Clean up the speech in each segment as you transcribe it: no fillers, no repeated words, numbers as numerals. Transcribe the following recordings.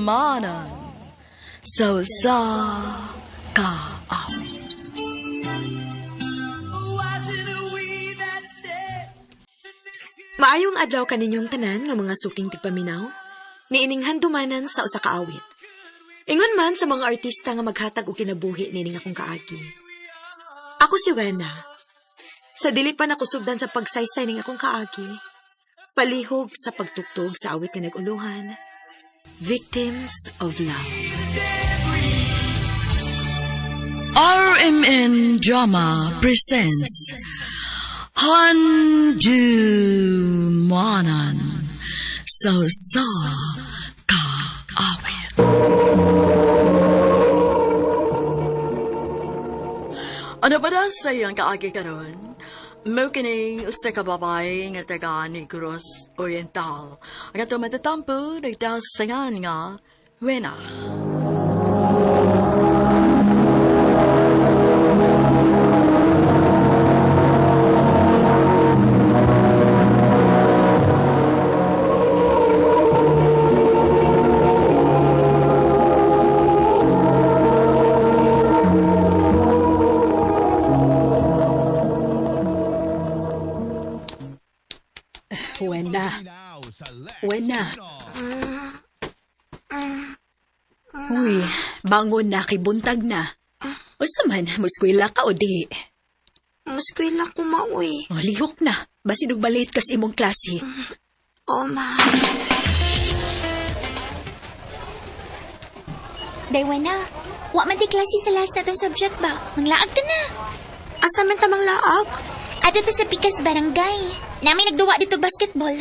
Handumanan sa usa ka awit. Maayong adlaw kaninyong tanan nga mga suking tigpaminaw, niining handumanan sa usa ka awit. Ingon man sa mga artista nga maghatag og kinabuhi niining akong kaagi. Ako si Wena. Sa dili pa nakusugdan sa pagsaysay ning akong kaagi, palihog sa pagtugtog sa awit nga nag-uluhan, Victims of Love. RMN Drama presents Handumanan sa usa ka awit. Ano ba na sa iyang kaagi karon? Mao kining usa ka babae nga taga Negros Oriental. Ang atong matatampo nagdasangan nga Wena. Wena. Wena. Uy, bangon na, kay buntag na. Unsa man, muskwela ka o di? Muskwela ko maoy. O, lihok na. Basin og balit kas imong klase. O ma. Daywana, wa man ti klase sa last na tong subject ba? Manglaag ta na. Asa man tamang laag? Ato ta sa Pikas Barangay. Nami nagduwa dito basketball.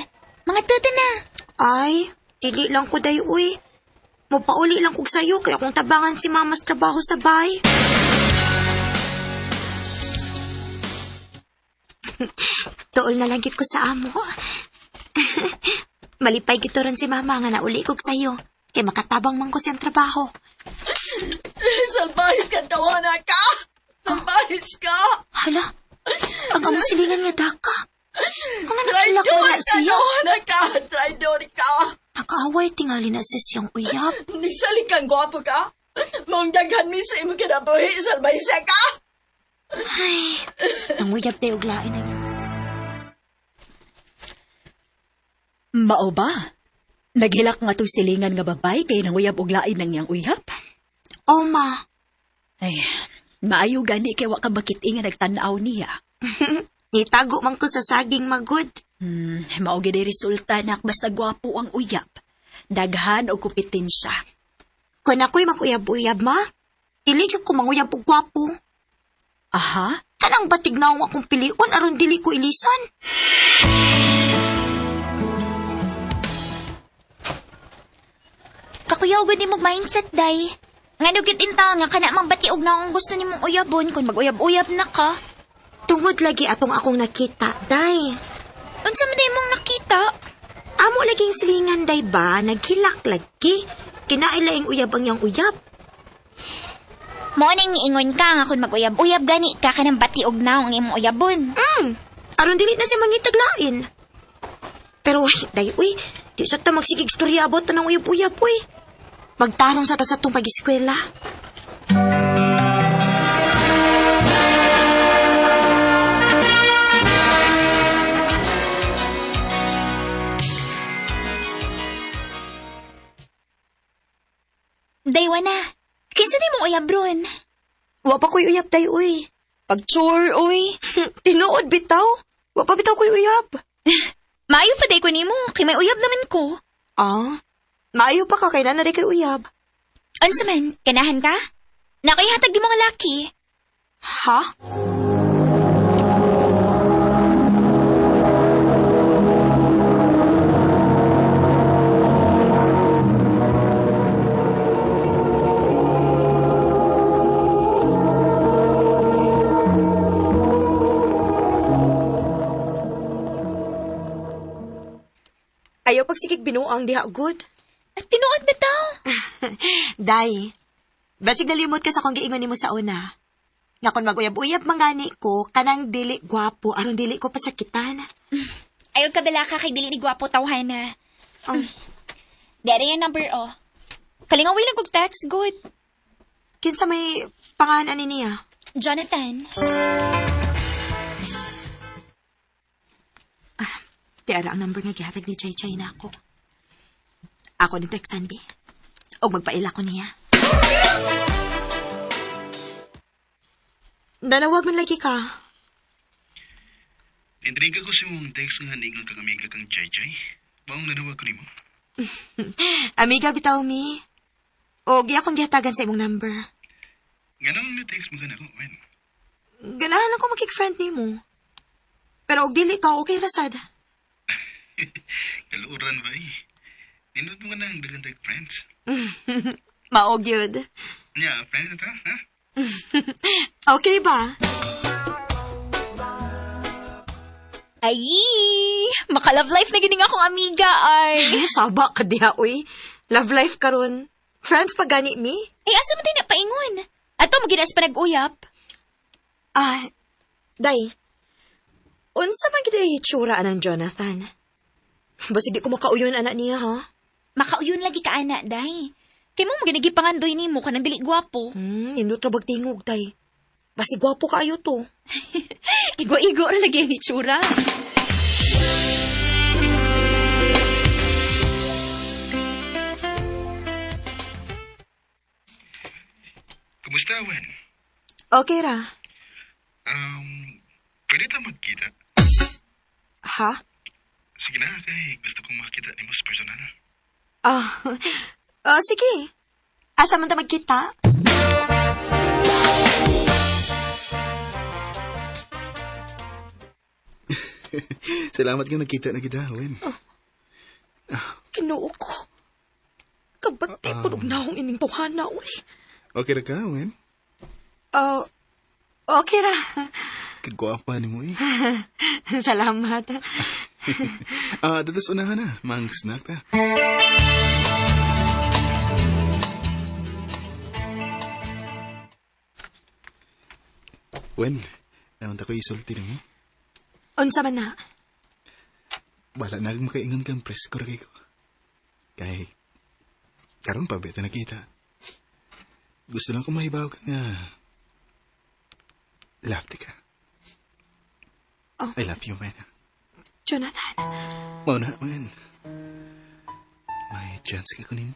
Mga tuto na. Ay, dili lang ko day uy. Mopauli lang kog sayo kay akong tabangan si mama sa trabaho sa bay. Tuol na lang gid ko sa amo. Malipay gid ron si mama nga nauli kog sayo. Kay makatabang man ko siyang trabaho. Salbahis ka, tawana ka! Salbahis ka! Hala, ang among silingan nga daka. Kung na nakilak mo na siya. Tawana ka! Traidor ka! Nakaaway tingali na sa siyang uyab. Nagsalig kang gwapo ka! Maong daghan mi sa imong kinabuhi, salbahis ka! Ay, nanguyab tayo og lain ang Mao ba? Naghilak nga tong silingan nga babay kay nanguyab og lain ng iyang uyab? Oh, ma. Ay, maayo gani kay wa ka makit-i nga nagtan-aw niya. Nitago man ko sa saging magud. Mao gid ay resulta nak basta gwapo ang uyab. Daghan og kompetensya. Kun ako'y maguyab-uyab, ma. Dili gyud ko manguyab og gwapo. Aha, Kanang batig na akong pilion aron dili ko ilisan. Kakuyaw gud nimo mindset day. Ngano gyud in taon nga kana mang bati og naong gusto nimong uyabon kun maguyab-uyab na ka. Tungod lagi atong akong nakita, day. Unsa man day mong nakita? Amo laging silingan, day ba? Naghilak lagi. Kinailaing uyab ang iyang uyab. Mo ning niingon ka nga kun maguyab-uyab gani ka kanang bati og naong ang imong uyabon. Aron dili na siya mangitaglain. Pero ay, day, uy, di sa ta magsigig storya about tanang uyab-uyab, uy. Magtarong sa ta sa tong pag-eskwela. Daywana, kinsa di mong uyab ron? Wa pa ko'y uyab, day, uy. Pag-chore, uy. Tinuod bitaw. Wa pa bitaw ko'y uyab. Maayo pa day ko nimo, kay may uyab naman ko. Ah, maayo pa ka kay na kay uyab. Unsa man, ganahan ka? Nakoy hatag di mga laki. Ha? Ayaw pagsigig binuang diha good. At tinuod bitaw. Day, basig nalimot ka sa kong giingon nimo sa una. Nga kon maguyab-uyab mangani ko, kanang dili gwapo, aron dili ko pasakitan. Ayaw kabala ka kay dili ni gwapo tawhana. Oh. Dere yung number oh. Kalingaway lang kog text, good. Kinsa may pangalan ani niya? Jonathan. Tiara ang number nga gihatag ni Chay Chay na ako. Ako ni textan bi. Og magpaila ko niya. Nanawag man lagi ka. Intriga ko sa imong text nga niingon kang amiga kang Chay Chay. Maong nanawag ko nimo. Amiga bitaw mi. O gi akong gihatagan sa imong number. Nganong ni-text mo ka nako, Wen? Ganahan ako makik-friend nimo. Pero og dili ka okay ra sad. Kaluoran ba eh? Nindot mo ka na ang daghan tag friends. Maog yun. Nya, friends na ta, ha? Okay ba? Ay, maka-love life na gining akong amiga ay. Eh, saba ka diha, uy. Love life karon. Friends pa gani mi? Ay, asa man din na paingon? Ato mo ginas pa nag-uyap. Ah, day. Unsa man gid ay hitsura anang Jonathan? Basig di ko makauyon anak niya, ha? Makauyon lagi ka ana, day. Kay mo maginigi pangandoy nimo kanang dili gwapo. Indot ra bag tingog, day. Basig gwapo kaayo to. Igo-igo ra lagi ang itsura. Kumusta, Wen? Okay ra. Pwede ta magkita? Ha? Sige na, kay gusto kong makita nimo sa personal. Ah, ah, sige. Asa man ta magkita? Salamat nga nagkita na kita, Wen. Kinoo ko. Kabati po um, naong ining tuhana, uy. Okay ra ka, Wen? Ah, okay ra. Kagwapa ni mo eh. Salamat. Ah, dadas unahan na. Mang snack ta. Wen, naunta ko isulti na mo. Unsa man na? Wala na akong makaingon kang presko ra kay ko. Kay, karon pa beta nakita. Gusto lang ko mahibaw ka nga. Love ti ka. Oh. I love you, man. Jonathan. Mao na, man. May chance ka kunin.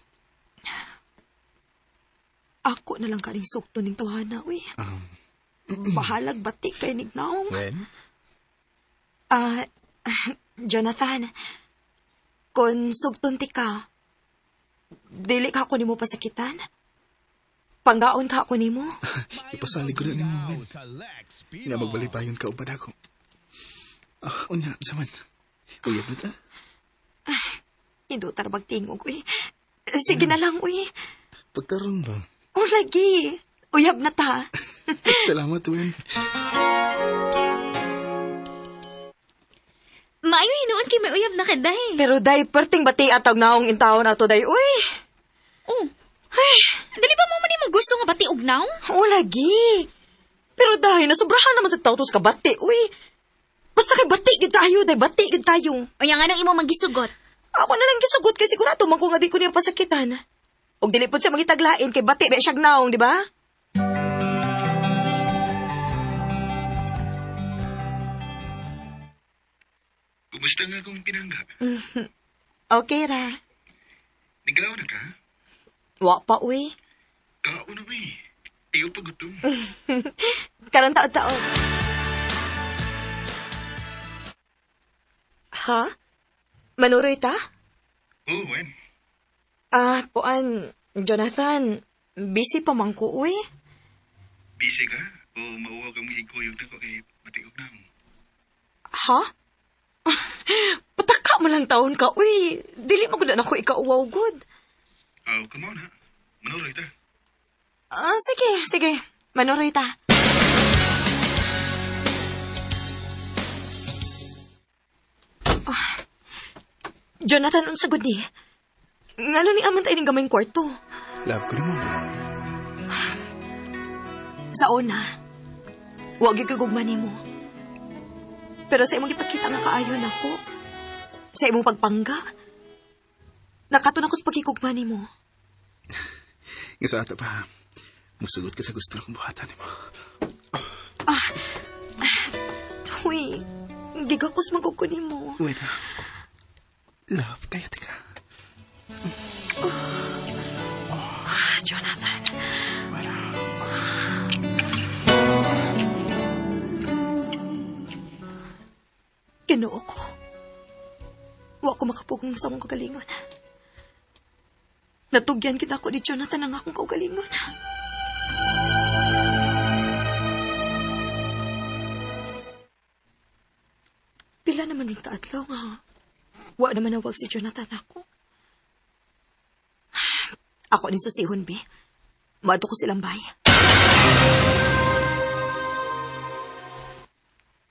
Ako na lang kaning sukto ning tuhana, uy. Bahalag bati kay nignaong. Wen? Ah, Jonathan, kung sugton ti ka, dili ka ako nimo pasakitan. Panggaon ka ako nimo. Ipasalig ko na nimo, man. Nga magbalibayon ka ubad ako. Ah, unya, saman. Uyab na ta. Indo tar magtingog, uy. Sige na lang, uy. Pagkaroon ba? O lagi. Uyab na ta. Salamat, Wen. Maayo hinuon kay may uyab na ka, day. Pero day, perting bati atag naong intawon ato day, uy. Oh. Ay, dali ba mo man imong gusto nga bati og naw? O lagi. Pero dahil nasobrahan naman sa tawtos ka bati, uy. Basta kay bati gid tayo, day bati gid tayo. Unya nganong imo magisugot? Ako na lang gisugot kay sigurado man ko nga di ko niya pasakitan. Og dili pud siya mangitaglain kay bati ba siyag naong, di ba? Kumusta nga akong pinangga? Okay ra. Nagalaw na ka? Wa pa uy. Kaon na ba eh? Ayaw pagutom. Karon taod-taod. Ha? Manuroy ta? Oh, Wen. Ah, kuan, Jonathan, busy pa man ko uy. Busy ka? O mauwaw kang iguyog na ko kay matiog na mo. Ha? Pataka mo lang taon ka, uy. Dili mo gud na ako ikauwaw good. Oh, come on ha. Manuroy ta. Ah, sige, sige. Manuroy ta. Ah, Jonathan, unsa gud ni? Ngano ni aman tayo ning gamayng kwarto? Love ko ni mo. Sa una, wa gyud ko gugma nimo. Pero sa imong gipakita nga kaayon nako, sa imong pagpangga, nakaton ako sa pagkikugma nimo. Nga sa ato pa, musugot ka sa gusto na kong buhatan nimo. Uy, gigakos man ko nimo. Wena, love, kaya tika. Ah, Jonathan. Wena. Ginoo ko. Wa ko makapugong sa akong kagalingon. Natugyan kita ko ni Jonathan ang akong kaugalingon. Pila naman ning kaadlaw nga. Wa naman nawag si Jonathan ako. Ako ni susihon, be. Maadto ko silang bay.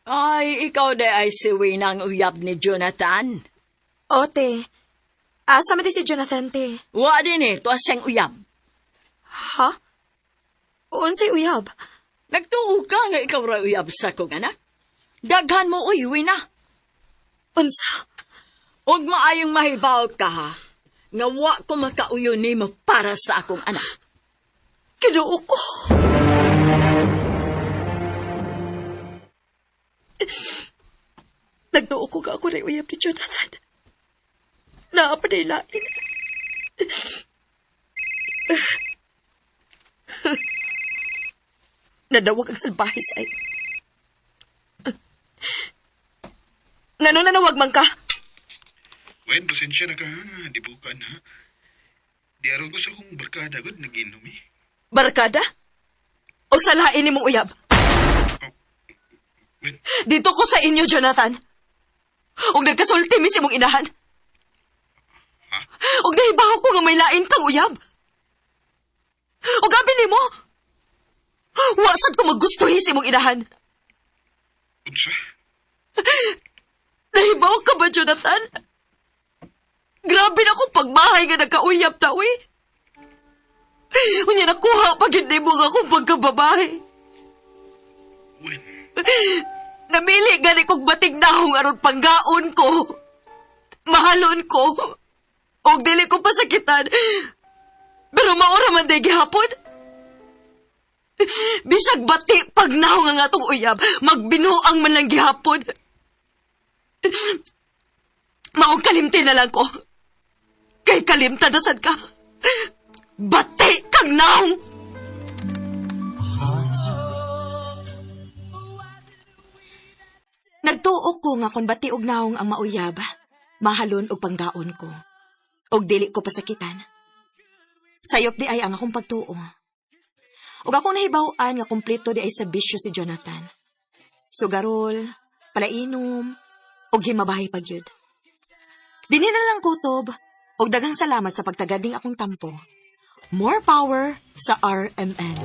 Ay, ikaw de ay si Winang uyab ni Jonathan. Ote, asa man di si Jonathan, te? Wa din eh, tuwa siyang uyab. Ha? Unsay uyab? Nagtuo ka nga ikaw ra uyab sa kong anak. Daghan mo uy, Wina. Unsa? Ug maayong mahibaw ka ha, nga wa ko makauyo nimo para sa akong anak. Ginoo ko. Nagtuo ko ka ako rin uyab ni Jonathan. Naa pa na lain. Nadawag ang salbahe sa ay. Ngano nanawag man ka? Wen, pasensya na ka ha. Di bukan ha. Di aron ko sa kong barkada gud nag-inom eh. Barkada? O salain ni mong uyab? Wen, Dito ko sa inyo, Jonathan. Ug nagkasulti mi sa imong inahan. Ug nahibaw ko nga may lain kang uyab. Ug gabi nimo, wa sad ko magustuhi sa imong inahan. unsa? Nahibaw ka ba, Jonathan? Grabe na akong pagmahay nga nagkauyab ta, uy. Unya nakuha pa gyud nimo nga akong pagkababae. Wen, Namili gani kog batig nahong aron panggaon ko. Mahalon ko. Og dili ko pasakitan. Pero maura man day gihapon. Bisag bati pag nahong ang atong uyab, magbinuang man lang gihapon. Maong kalimti na lang ko. Kay kalimta na sad ka. Bati kang naong! Nagtuo ko nga kung bati og naong ang mauyab, mahalon og panggaon ko. Og dili ko pasakitan. Sayop di ay ang akong pagtuo. Og akong nahibaw-an nga kumpleto di ay sa bisyo si Jonathan. Sugarol, palainom, og himabahay pagyud. Dinhi na lang kutob, og daghang salamat sa pagtagad ning akong tampo. More power sa RMN.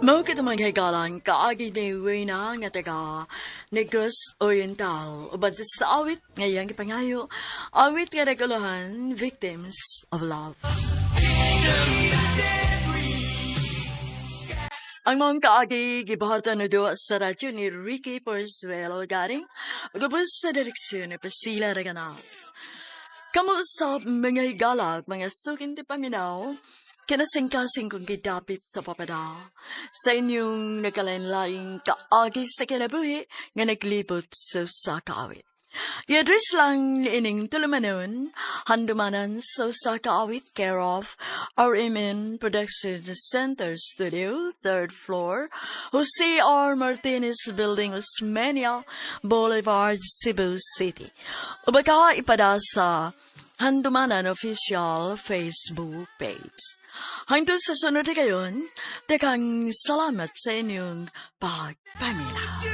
Mao kita mga higalan kaagi ni Wena nga taga Negros Oriental uban sa awit ngayang gipangayo awit nga naguluhan Victims of Love. Ang mga kaagi gibuhatan na duwa sa radyo ni Ricky Porzuelo galing ug sa direksyon ni Priscilla Reganal. Kamo sa mga higala at mga sukin ti paminaw, kinasingkasing kong gidapit sa papada. Sa inyong nagkalain-laing kaagi sa kinabuhi nga naglibot sa usa ka awit. I-address lang ining tulumanon, handumanan sa usa ka awit, care of RMN Production Center Studio, 3rd floor, Jose R. Martinez Building, Osmeña Boulevard, Cebu City. O baka ipada sa Handumanan Official Facebook page. Hangtod sa sunod kayon, daghang salamat sa inyong pagpaminaw.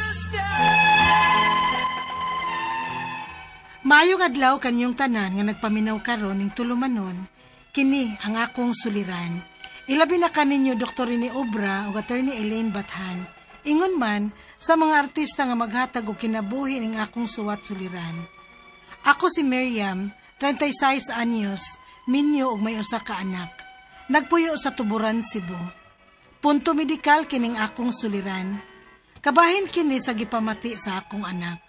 Maayong adlaw kanyong tanan nga nagpaminaw karon ning tulumanon, kini ang akong suliran. Ilabi na kaninyo Dr. Rene Obra ug Attorney Elaine Bathan. Ingon man sa mga artista nga maghatag og kinabuhi ning akong suwat suliran. Ako si Miriam, 36 anyos, Minyo og may usa ka anak. Nagpuyo sa Tuburan, Cebu. Punto medikal kining akong suliran. Kabahin kini sa gipamati sa akong anak.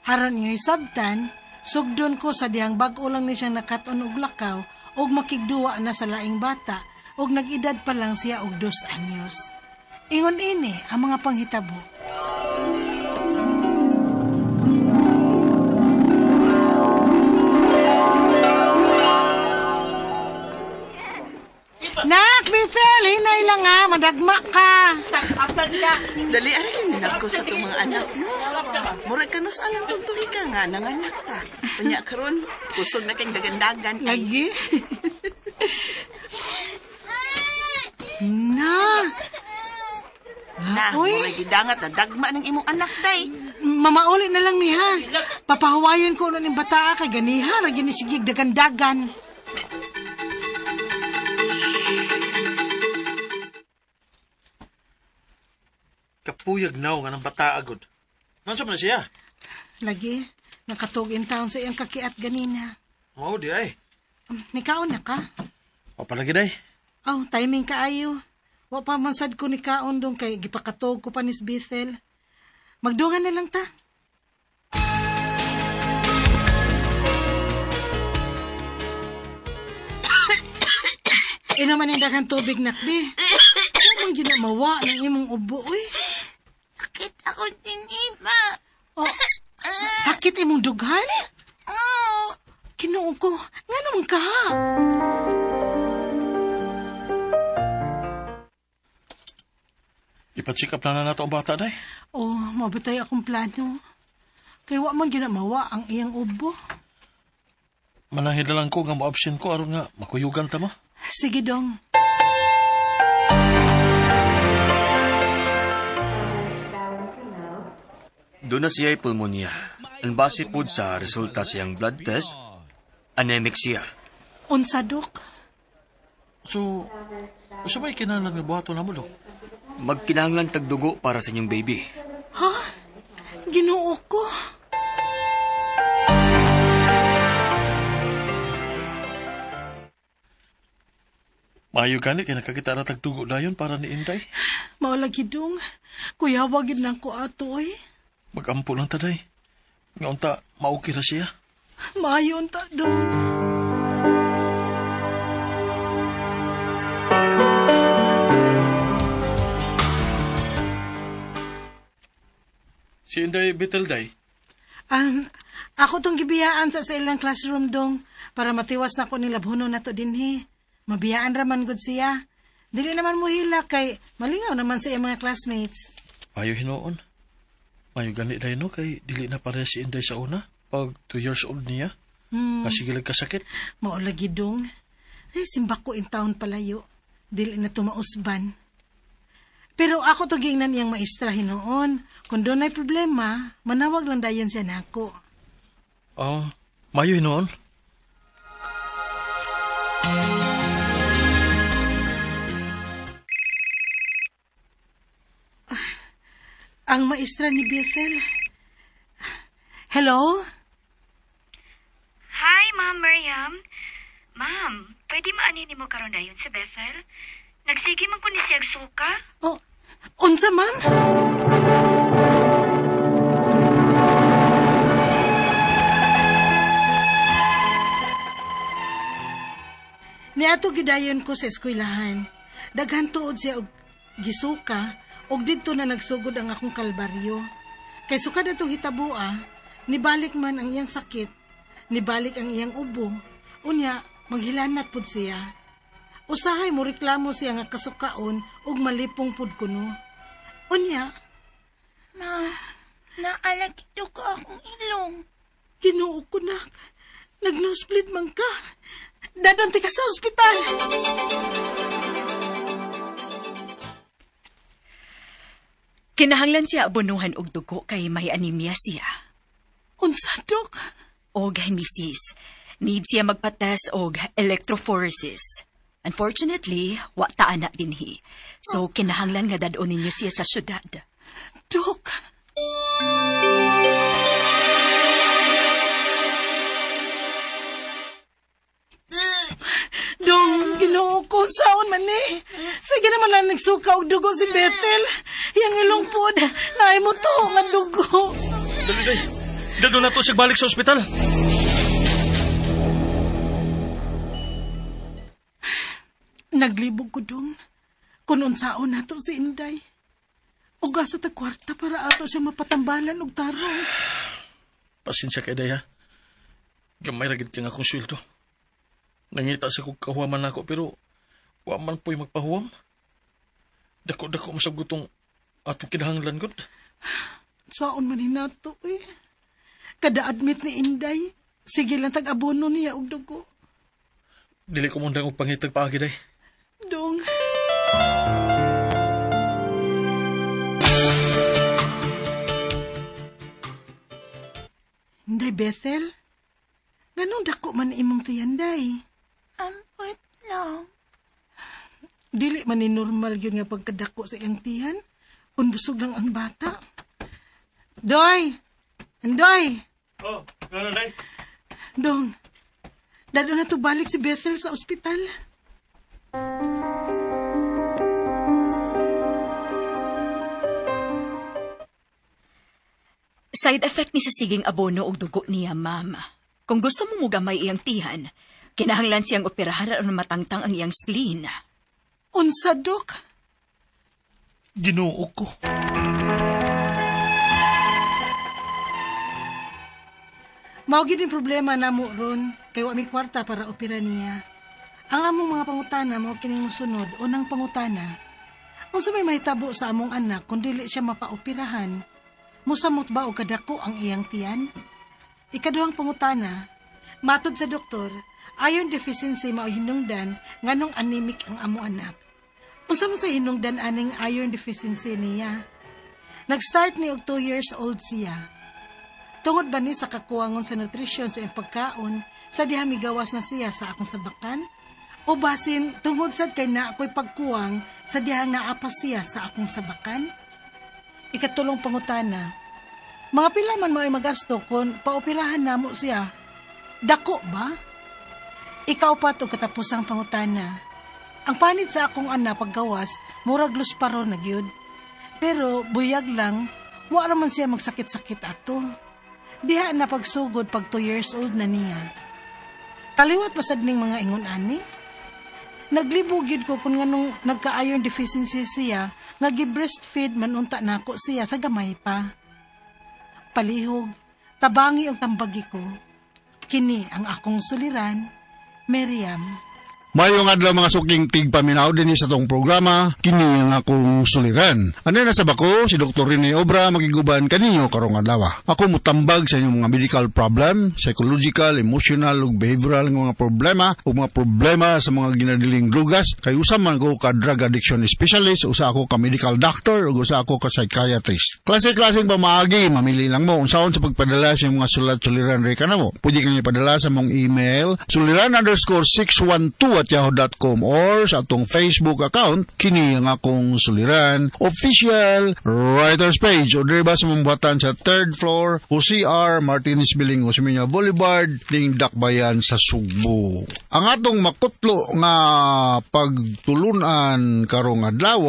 Aron inyo'y sabtan, sugdon ko sa dihang bag-o lang ni siyang nakat-on og lakaw og makigduwa na sa laing bata og nag-edad pa lang siya og 2 anyos. Ingon ini ang mga panghitabo. Nak, Bethel, hinay lang ha, madagma ka. Dali, aray kami ko sa itong mga anak, no? Murag kanus alang tong tuig ka nga, nanganak ta. Unya karon, kusog na kang dagandagan. Ay, Lagi. Na, na, Uy. murag gidangat na dagma ng imong anak, day. Mamauli na lang niha. Papahuwayan ko nun yung bataa kay ganiha, ra gyud ni sigig dagandagan. Kapuyag naw nga ng bata agod. Nansa man na siya? Lagi, nakatug in taon sa iyang kakiat ganina. Mao di ay. Nikaon na ka? O palagi day. Oh, timing kaayo. Wa pa man sad ko nikaon dong kay gipakatog ko pa ni Bethel. Magdungan na lang ta. Inuman ang daghang tubig nakbi. Ano mang ginamawa ng imong ubo, uy? Sakit ako din, Iba. Oh, sakit imong dughan? Oo. Kinoo ko, nga naman ka? Ipa-check up na na nato ang bata day. Oh, mabutay akong plano. Kay wa man ginamawa ang iyang ubo. Manahid na lang ko nga mo-absent ko aron nga makuyugan ta mo. Sige dong. Doon na siya'y pulmonya. Ang base po sa resulta siyang blood test, anemic siya. Unsa dok? So, usa may kinahanglan nga buhaton na mo dok? Magkinahanglan tagdugo para sa inyong baby. Ha? Ginoo ko. Maayo gani kay nakakita na tagdugo dayon para ni Inday. Mao lagi dong. Kuya, wag yun lang ko ato eh. Magampo lang ta day. Nga unta maukir ra siya. Maayo unta dong. Si Inday Betel day. Ako tong gibiyaan sa ilang classroom dong para matiwas na ko ni labhuno na to dinhi. Mabiyaan ra man gud siya. Dili naman mo hila kay malingaw naman sa iyang mga classmates. Maayo hinuon. Maayo gani day no kay dili na pareha si Inday sa una pag 2 years old niya. Kasi gilag kasakit. Mao lagi dong. Ay, simba ko in town palayo. Dili na tumausban. Pero ako to giingnan iyang maestra hinuon. Kung doon ay problema, manawag lang dayon siya nako. Oh, maayo hinuon. Ang maestra ni Bethel. Hello? Hi, Ma'am Miriam. Ma'am, pwede maanin mo karon dayon si Bethel? Nagsige man ko ni siyag suka. Oh, unsa ma'am? Niadto gidayon ko sa eskwelahan. Daghan tuod siya og gisuka og didto na nagsugod ang akong kalbaryo. Kay sukad atong hitaboa, nibalik man ang iyang sakit, nibalik ang iyang ubo. Unya, maghilanat pud siya. Usahay mo reklamo siya nga kasukaon ug malipong pud kuno. Unya, Ma, naalagito ko akong ilong. Ginoo ko nak. Nag-nosebleed man ka. Dadon ti ka sa ospital. Kinahanglan siya abonuhan og dugo kay may anemia siya. Unsa, dok? Og misis, need siya magpa-test og electrophoresis. Unfortunately, wa ta ana dinhi. So kinahanglan nga dad-on ninyo siya sa syudad. Dok. Ginoo ko, saon man ni. Sige naman lang nagsuka og dugo si Bethel. Yang ilong pod, naay mo to nga dugo. Dali, day. Dado na to siya balik sa ospital. Naglibog ko dong. Kung unsaon nato si Inday. Uga sa ta kwarta para ato siya mapatambalan og tarong. Pasensya kay day, ha. Gamay ra gid kang akong sweldo. Nangita sa kong kahuwaman nako pero wa man po'y magpahuwam. Dako-dako masab gutong atong kinahanglan gud. Saon man hinato eh. Kada admit ni Inday, sige lang tag-abono niya og dugo. Dili ko mundang og pangitag paagi day. Dong. Inday Bethel, ganong dako man imong tiyan, Day? Ampot lang. Dili man ni normal yun nga pagkadako sa iyang tiyan. Kung busog lang ang bata. Doy! Andoy! Oh, gano'n, day? Dong, dado na to balik si Bethel sa ospital. Side effect ni sa siging abono og dugo niya, ma'am. Kung gusto mo mugamay iyang tihan, kinahanglan siyang operahan aron matangtang ang iyang spleen. Unsa, Dok? Ginoo ko. Mao gyud ang problema namo ron kay wa mi kwarta para opera niya. Ang among mga pangutana mao kining mosunod. Unang pangutana, unsa may mahitabo sa among anak kung dili siya mapaoperahan? Musamot ba og kadako ang iyang tiyan? Ikaduhang pangutana, matod sa doktor, iron deficiency mao hinungdan nganong anemic ang among anak. Unsa man sa hinungdan aning iron deficiency niya? Nag-start ni og 2 years old siya. Tungod ba ni sa kakuwangon sa nutrisyon sa iyang pagkaon, sa diha migawas na siya sa akong sabakan? O basin, tungod sad kay na ako'y pagkuwang sa dihang naapas siya sa akong sabakan? Ikatulong pangutana, mga pila man mao'y magasto kung paoperahan namo siya. Dako ba? Ikaw pa to katapusang pangutana. Ang panit sa akong anak paggawas, murag lusparo na gyud. Pero buyag lang, wa ra man siya magsakit-sakit ato. Diha na pagsugod pag 2 years old na niya. Kaliwat pa sad ning mga ingon ani. Naglibog gyud ko kung nganong nagka-iron deficiency siya, nga gi-breastfeed man unta nako siya sa gamay pa. Palihog, tabangi og tambagi ko. Kini ang akong suliran, Miriam. Mayong adlaw mga suking tigpaminaw dinhi sa tong programa, kini ang akong suliran. Ano na sa bako, si Dr. Rene Obra makiguban kaninyo karong adlaw. Ako mutambag sa inyong mga medical problem, psychological, emotional ug behavioral nga mga problema ug mga problema sa mga ginadiling drugas. Kay usa man ko ka drug addiction specialist, usa ako ka medical doctor ug usa ako ka psychiatrist. Klase-klaseng pamaagi, mamili lang mo unsaon sa pagpadala sa inyong mga sulat suliran re kanamo. Pwede kang ipadala sa mong email suliran_612@yahoo.com or sa atong Facebook account kini ang akong suliran official writers page o diri ba sa mong buhatan sa 3rd floor OCR Martinez Building, Osmeña Boulevard, ning Dakbayan sa Sugbo. Ang atong makutlo nga pagtulunan karong adlaw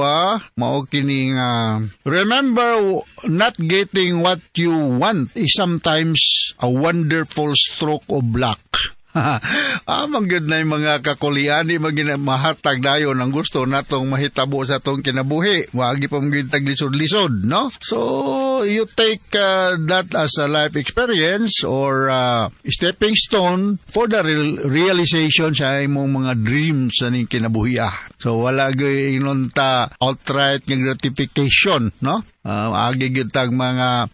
mao kini nga remember, not getting what you want is sometimes a wonderful stroke of luck. Amang gyud na yung mga kakulian, di man gina mahatag dayon ang gusto natong mahitabo sa atong kinabuhi. Wagi pa mong taglisod-lisod, no? So, you take that as a life experience or stepping stone for the realization sa imong mga dreams sa ning kinabuhi. So, wala gyud ingnon ta outright nga gratification, no? Agi gyud tag mga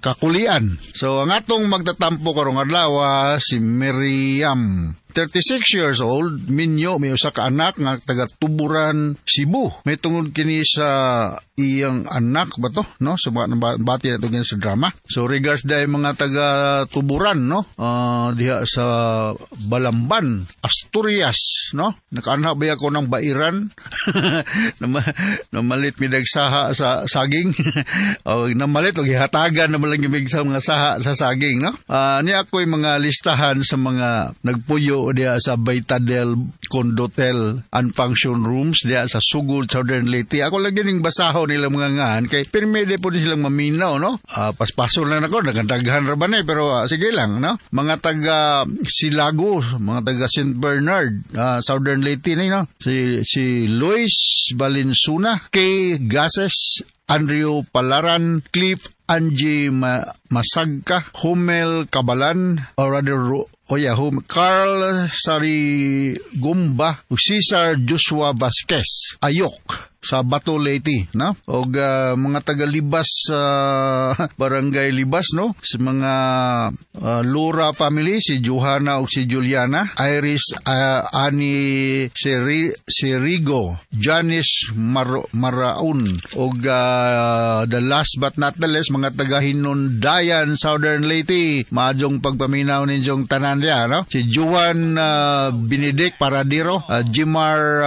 kakulian. So, ang atong magtatampo karong adlaw si Miriam, 36 years old, minyo, may usa ka anak nga taga Tuburan, Cebu. May tungod kini sa iyang anak ba to, no? So bati na to ganyan sa drama. So regards dahil mga taga Tuburan, no? Diha sa Balamban, Asturias, no? Nakaanha ba ako ng bairan? Namalit mi dagsaha sa saging. O namalit og gihatagan na malang gimig sa mga saha sa saging, no? Ni ako'y mga listahan sa mga nagpuyo diha sa Baitadel Condotel and Function Rooms diha sa Sugod, Southern Leyte. Ako lang gining basahon nila mga ngahan kay pirmi po silang maminaw, no? Paspaso lang ako, nagandaghan ra ba ni, pero sige lang, no? Mga taga Silago, mga taga St. Bernard, Southern Leyte ni, no? Si Luis Valenzuela, K. Gases, Andrew Palaran, Cliff Angie Masagka, Humel Kabalan, or rather, oh yeah, Carl Sarigumba, Cesar Joshua Vasquez, Ayok, sa Bato Leyte, no? Og mga taga Libas sa Barangay Libas, no? Sa mga Lura family, si Johanna ug si Juliana, Iris Ani Sirigo, Janice Maraun, ug the last but not the least, mga taga Hinundayan, Southern Leyte, maadjong pagpaminaw ninyong tanan diya, no? Si Juan Benedict Paradiro, Jimar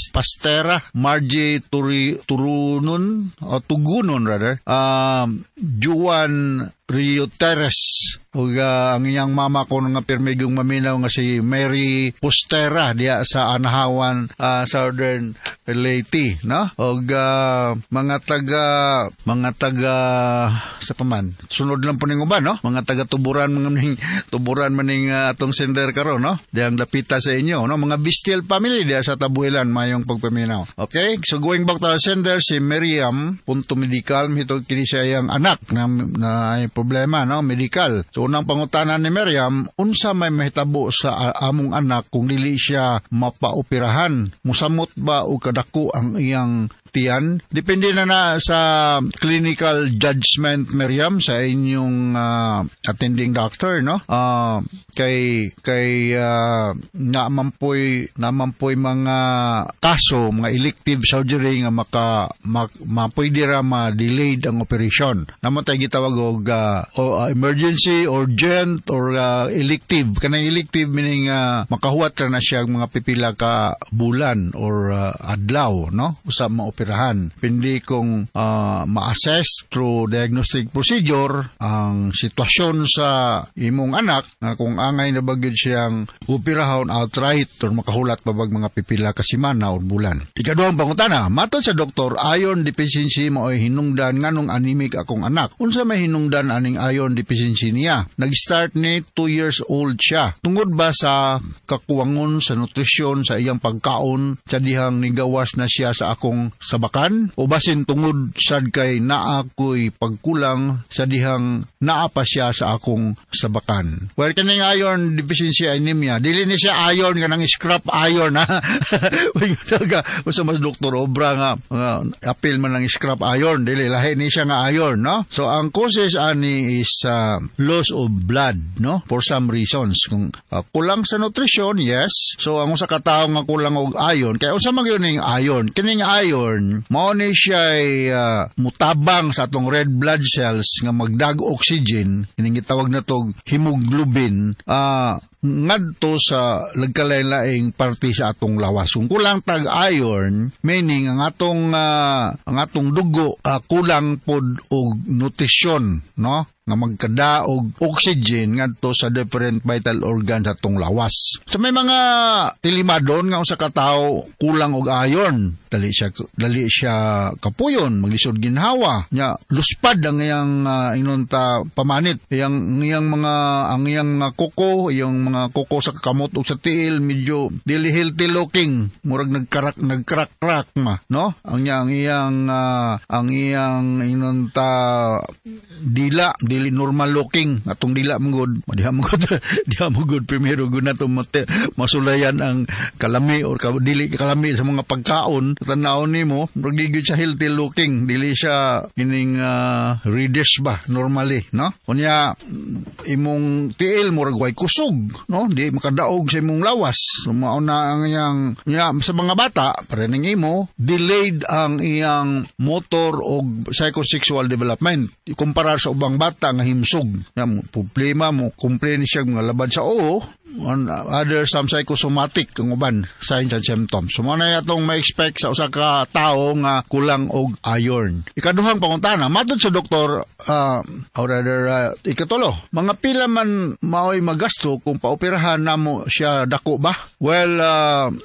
Pastera, Margie Turunon, o Tugunon rather, Juan Rio Teres, ug ang iyang mama ko nga pirmigong maminaw nga si Mary Postera diya sa Anahawan, Southern Leyte, no? Og mga taga sa paman sunod lang po ning uban, no? Mga taga Tuburan, mga ning Tuburan maning atong sender karon, no? Diyang lapita sa inyo, no? Mga Bistil family diya sa Tabuelan, mayong pagpaminaw. Okay, so going back to our sender, si Miriam punto medical hitog kini siya iyang anak na ay problema, no, medical. So unang pangutana ni Miriam, unsa may mahitabo sa among anak kung dili siya mapaoperahan? Musamot ba o kadako ang iyang tiyan? Depende na na sa clinical judgment, Miriam, sa inyong attending doctor, no? Kay namampoy mga kaso, mga elective surgery nga mapwede ra ma-delayed ang operation. Namo tay gitawag og emergency, urgent or elective. Kanang elective meaning makahuwat ra na siya og mga pipila ka bulan or adlaw, no, usa maoperahan. Pindi kung ma-assess through diagnostic procedure ang sitwasyon sa imong anak nga kung angay na ba gyud siyang operahon outright or makahulat pa bag mga pipila ka semana or bulan. Ikaduhang pangutana, matod sa doktor, iron deficiency mao'y hinungdan nganong anemic akong anak. Unsa may hinungdan aning iron deficiency niya? Nag-start ni 2 years old siya. Tungod ba sa kakuwangon sa nutrisyon sa iyang pagkaon sa dihang nigawas na siya sa akong sabakan, o basin tungod sad kay naa ko'y pagkulang sa dihang naa pa siya sa akong sabakan? Well, kaning iron deficiency anemia, dili ni siya iron kanang scrap iron, ha. Talaga usa mas Doktor Obra nga apil man ang scrap iron, dili, lahi ni siya nga iron, no? So ang causes ani is loss of blood, no, for some reasons. Kung kulang sa nutrisyon, yes. So ang usa ka tawo nga kulang og iron, kay unsa man gyud ning iron? Kining iron mao ni siya mutabang sa atong red blood cells nga magdag oxygen, kining gitawag na tog hemoglobin, ngadto sa nagkalain-laing parte sa atong lawas. Kung kulang tag iron, meaning ang atong dugo kulang pod og nutrisyon, no? Nga magkada og oxygen ngadto sa different vital organs sa atong lawas. So may mga tilimadon nga usa ka tawo kulang og iron, dali siya kapuyon, maglisod ginhawa. Nya luspad ang iyang ingon ta pamanit, iyang iyang mga ang iyang mga kuko, iyang mga kuko sa kamot ug sa tiil medyo dili healthy looking, murag nagkarak nagkrak-krak ma, no? Ang iyang iyang ingon ta dila dili dili normal looking atong dila man gud, diha man gud primero gud nato masulayan ang kalami or dili kalami sa mga pagkaon. Tan-awon nimo, murag di gyud siya healthy looking, dili siya kining reddish ba normally, no? Unya imong tiil murag way kusog, no? Di makadaog sa imong lawas. So, mao na ang iyang nya sa mga bata pare ning imo, delayed ang iyang motor o psychosexual development kumpara sa ubang bata nga himsog. Ya, problema mo complain siya mga labad sa oo on other some psychosomatic ang uban signs and symptoms. So mao na atong ma-expect sa usa ka tawo nga kulang og iron. Ikaduhang pangutana, matod sa doktor, or rather ikatulo, mga pila man maoy magasto kung paoperahan namo siya, dako ba? Well,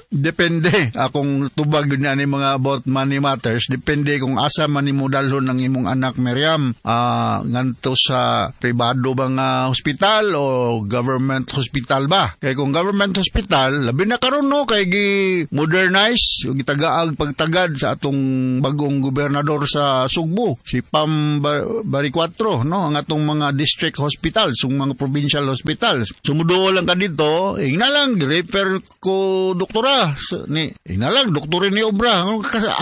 depende. Akong tubag yun na ni mga about money matters, depende kung asa man nimo dalhon ang imong anak, Miriam, nganto sa pribado ba nga hospital o government hospital ba? Kay kung government hospital, labi na karon, no, kay gi modernize ug gitagaag pagtagad sa atong bagong gobernador sa Sugbo, si Pam Baricuatro, no, ang atong mga district hospitals, yung mga provincial hospitals. Sumuduol lang ka dito, ingna lang refer ko doktora ni ingna lang doktor ni obra.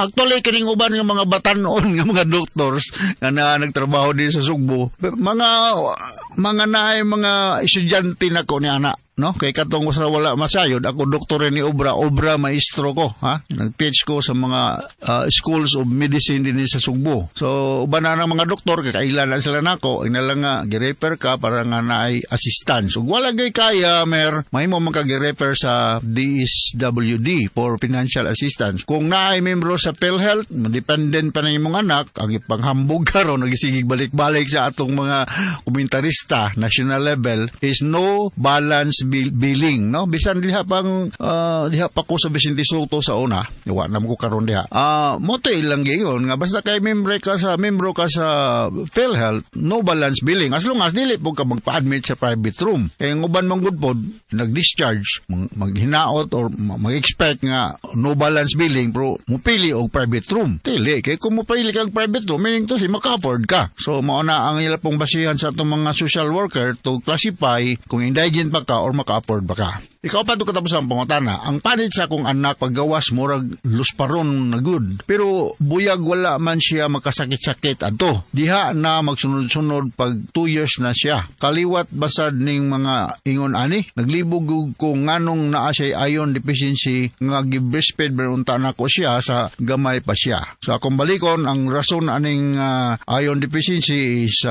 Actually, kining uban nga mga batanon nga mga doctors nga na nagtrabaho din sa Sugbo, mga naay mga estudyante na ko ni ana, no? Kay katong sa wala masayod ako, doktor ni obra, obra maestro ko, ha. Nag-teach ko sa mga schools of medicine din sa Sugbo. So uban na ng mga doktor kay kaila na sila nako. Ingna lang nga gi-refer ka para nga naay assistance. Ug wala gay kaya mer, mahimo man ka gi-refer sa DSWD for financial assistance kung naay membro sa PhilHealth. Dependent pa na imong anak. Ang ipanghambog karon, nagisigig balik-balik sa atong mga komentarista national level, is no balance billing, no? Bisan diha pang diha pa ko sa Vicente Sotto sa una, wa na mo ko karon diha. Mo to ilang giingon nga basta kay membro ka sa PhilHealth, no balance billing as long as dili po ka magpa-admit sa private room. Kay ang uban man gud pod nag-discharge, maghinaot or mag-expect nga no balance billing pero mupili og private room. Dili kay kung mupili kag private room, meaning to say maka-afford ka. So mao na ang ila pong basihan sa atong mga social worker to classify kung indigent pa ka or maka-afford ba ka. Ikaw pa katapos ang pangutana, ang panit sa akong anak paggawas murag lusparon na good. Pero buyag wala man siya makasakit-sakit adto. Diha na magsunod-sunod pag 2 years na siya. Kaliwat basad ning mga ingon ani, naglibog og ko nganong naa siya iron deficiency nga gi-breastfeed ba unta nako siya sa gamay pa siya. So akong balikon, ang rason aning iron deficiency is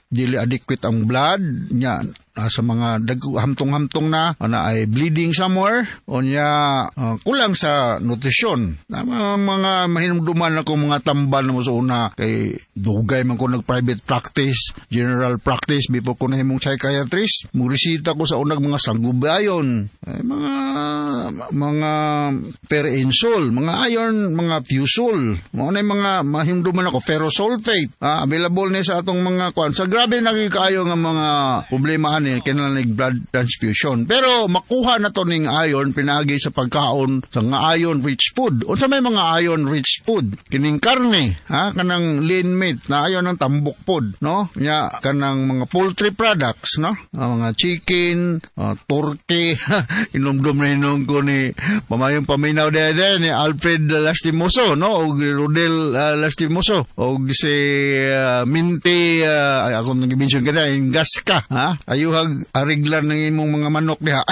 dili adequate ang blood nya sa mga hamtong-hamtong na ana ay bleeding somewhere o nya kulang sa nutrisyon na mga mahinumduman ako, mga tambal na mo sa una kay dugay man ko nag private practice, general practice before ko nahimong psychiatrist. Muresita ko sa unag mga Sangubayon, ay, mga Fer-In-Sol, mga iron, mga Fusol, mao na yung mga mahinumduman ako, ferrosulfate, available ni sa atong mga kwan. Sa grabe na kaayo nga mga problema ani, kinahanglan blood transfusion. Pero makuha na to ning iron pinaagi sa pagkaon sa nga iron rich food. Unsa may mga iron rich food? Kining karne, ha, kanang lean meat na ayon ng tambok pod, no? Nya kanang mga poultry products, no? Mga chicken, turkey, inumdum na hinuon ko ni pamayong paminaw dede ni Alfred Lastimoso, no? Og Rodel Lastimoso og si Minty, ay, akong nag-mention kada Ingaska, ha? Ayuhag ariglan ng imong mga manok diha.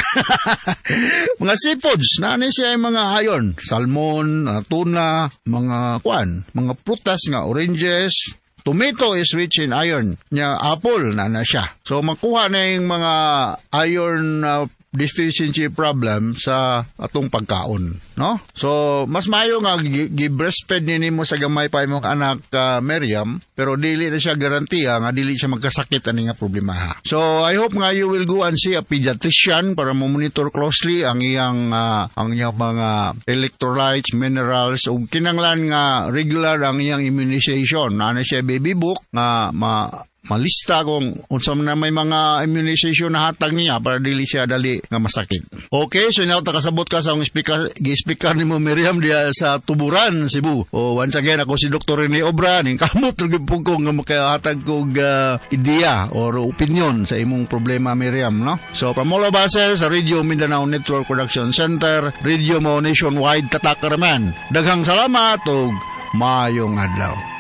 Mga seafoods, na siya yung mga iron, salmon, tuna, mga kuan, mga prutas nga oranges. Tomato is rich in iron. Nya apple na na siya. So makuha na yung mga iron deficiency problem sa atong pagkaon, no? So mas maayo nga gi-breastfeed ni nimo sa gamay pa imong anak, Miriam, pero dili na siya garantiya nga dili siya magkasakit ani nga problema, ha. So I hope nga you will go and see a pediatrician para mo monitor closely ang iyang mga electrolytes, minerals ug kinanglan nga regular ang iyang immunization. Naa na siya baby book nga ma Malista kung unsa man na may mga immunization na hatag niya para dili siya dali nga masakit. Okay, so now kasabot ka sa akong speaker, gi-speaker nimo, Miriam, diya sa Tuburan, Cebu. O once again, ako si Dr. Rene Obra, ning kamot ra gyud ko nga makahatag kog ideya or opinion sa imong problema, Miriam, no? So from all of us here sa Radio Mindanao Network Production Center, Radio mo nationwide, tatak raman. Daghang salamat ug maayong adlaw.